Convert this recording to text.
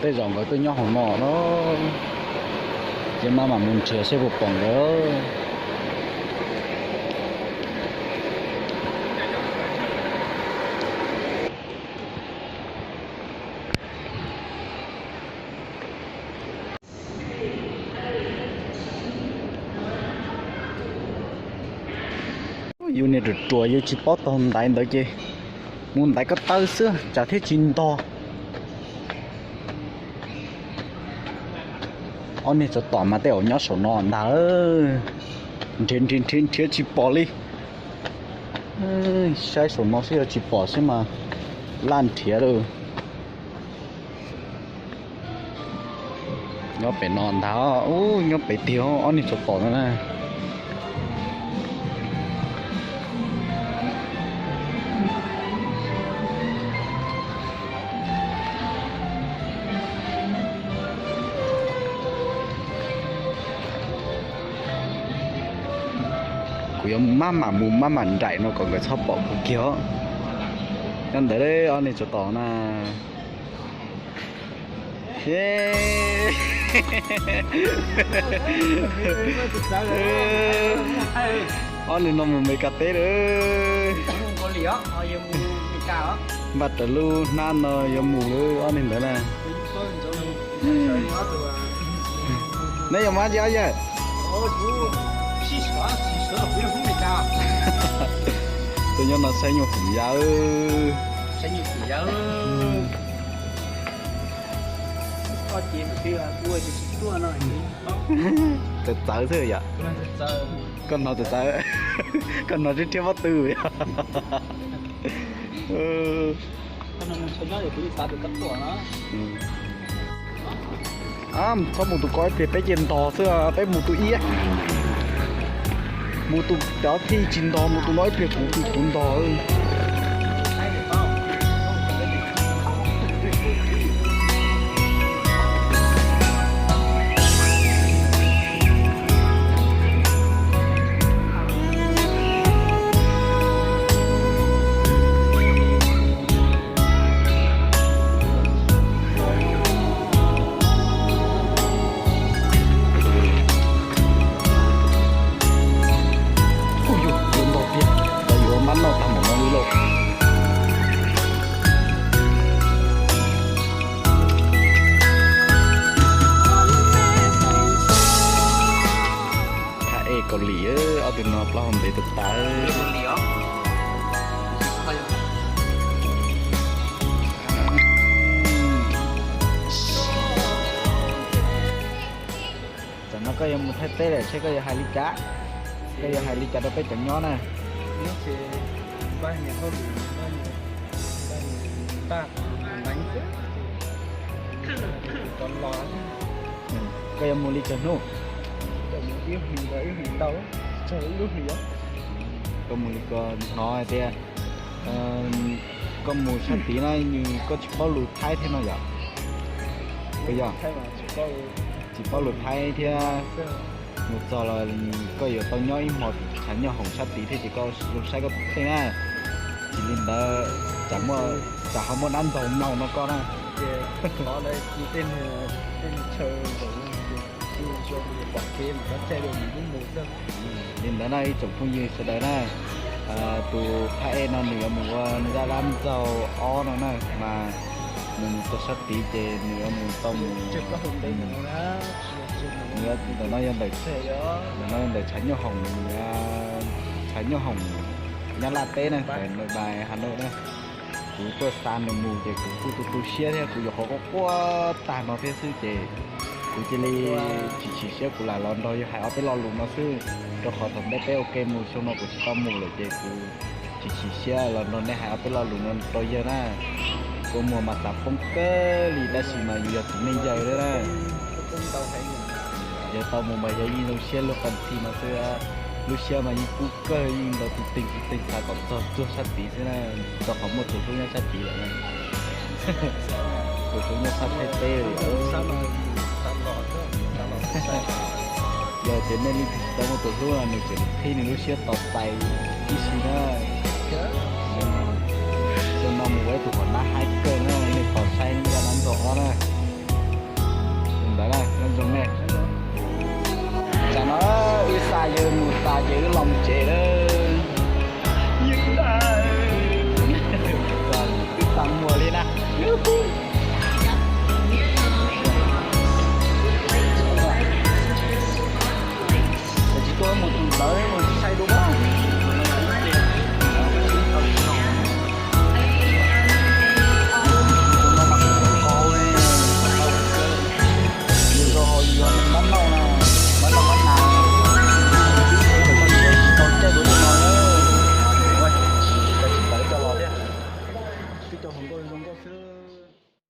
Tej zaum nkawd tuaj nyob hauv no no, ces maj mam mus nrhiav seb puas pom nkawd. Yus niag ruam ruam yus tsis paub taug ntaiv ntawd ces mus ntaiv ko taw xwb tsam thiaj tsis ntog. Ob niag tsov tom mas tej zaum nyob saum no ntag. Nrhiav nrhiav nrhiav nrhiav tsis pom li. Saib saum no seb yog tsis pom xwb mas laj nrhiav lawm. Nyob pem no ntag, ub, nyob pem tiag ob niag tsov tom no na. Kuv yuav maj mam mus maj mam nraim no kom nkawd txhob pom kuv kiag os. Nyob ntawd ob niag tsov tom na. Ob niag no mus Meskas teb lawm. Npaj raws lub hnab no yuav mus lawm ob niag ntawd na. Neb yuav mus dab tsi ob yawg? Tuaj nyob no saib nyuj hoom ya. Txawv txawv xwb yom. Koj hnov txawv txawv, koj hnov rhiab rhiab pob tw yom. Txhob mus tus ko ib pliag peb cia ntog xwb, peb mus tus ib. Mus tus cov thij tsis ntog, mus tus no ib pliag kuv kuv ntog. Ub, yuav ntog tiag, lawv yuav mab noj tag npaum no li lauj. Thaj ej Kaus Lim, ob tug no plaub hau ntev tas tas. Tam no koj yuav mus Thaib teb lawm, seb koj yuav hais li cas, koj yuav hais li cas rau peb cov nyob na? Koj yuav mus li cov hnub? Koj mus li ko, hnov hais tias koj mus sab tid na, koj tsis paub lus Thaib thiab no yom? Koj yog tsis paub lus Thaib thiab, mus txog los koj yuav tau nyob ib hmos tim tshav nyooj hoom sab tid thiab ces koj zoo saib koj tus kheej na. Tsis li ntawd, tsam ho muaj dab ntxaug mloog no koj na. Li ntawd na ib tsoom phooj ywg sawv daws na, tus phab ej no nws yuav mus ua zaj dab ntxaug ob no na, mas nws mus txog sab tid ces nws yuav mus tau mus. Ntawm no yog ntawm, ntawm no yog ntawm tshav nyooj hoom, tshav nyooj hoom Nyab Laj teb na, Hà Nội na. Kuv tuaj xa nws mus ces kuv kuj tu tu siab thiab, kuv yuav qhov quaj quaj tag no thiab xwb ces kuv cia li tsis chim siab, kuv lam los nrog yawg hais ob peb lo lus no xwb, rau qhov thaum ntej peb ua ke mus xyoo no kuv tsis tau mus lawm ces kuv tsis chim siab los nrog nej hais ob peb lo lus no rau yawg na. Kua muag mas xav poob kawg li tab sis mas yus yog tus neej yawg thiab na. Yog tau mus mas yog yeej zoo siab luag qee txhij no xwb, lub siab mas yeej kub kawg, yeej nrau tus teeg tus teeg xav kom txog tsuag sab tid xwb na, rau qhov muaj tus hlub nyob sab tid lawm na. Tus hlub nyob sab Thaib teb li. Yog tias nej leej twg tsis tau muaj tus hlub no nws tseem qhib nws lub siab tos txais tib si na. Xyoo no mus ua ib tug hom nab haib kawg na, nej tos saib zaj dab ntxaug ob na. Ntawd na, nyob zoo ne. Tsam no wb xa yawg mus tas ces wb los mus tsev lawm.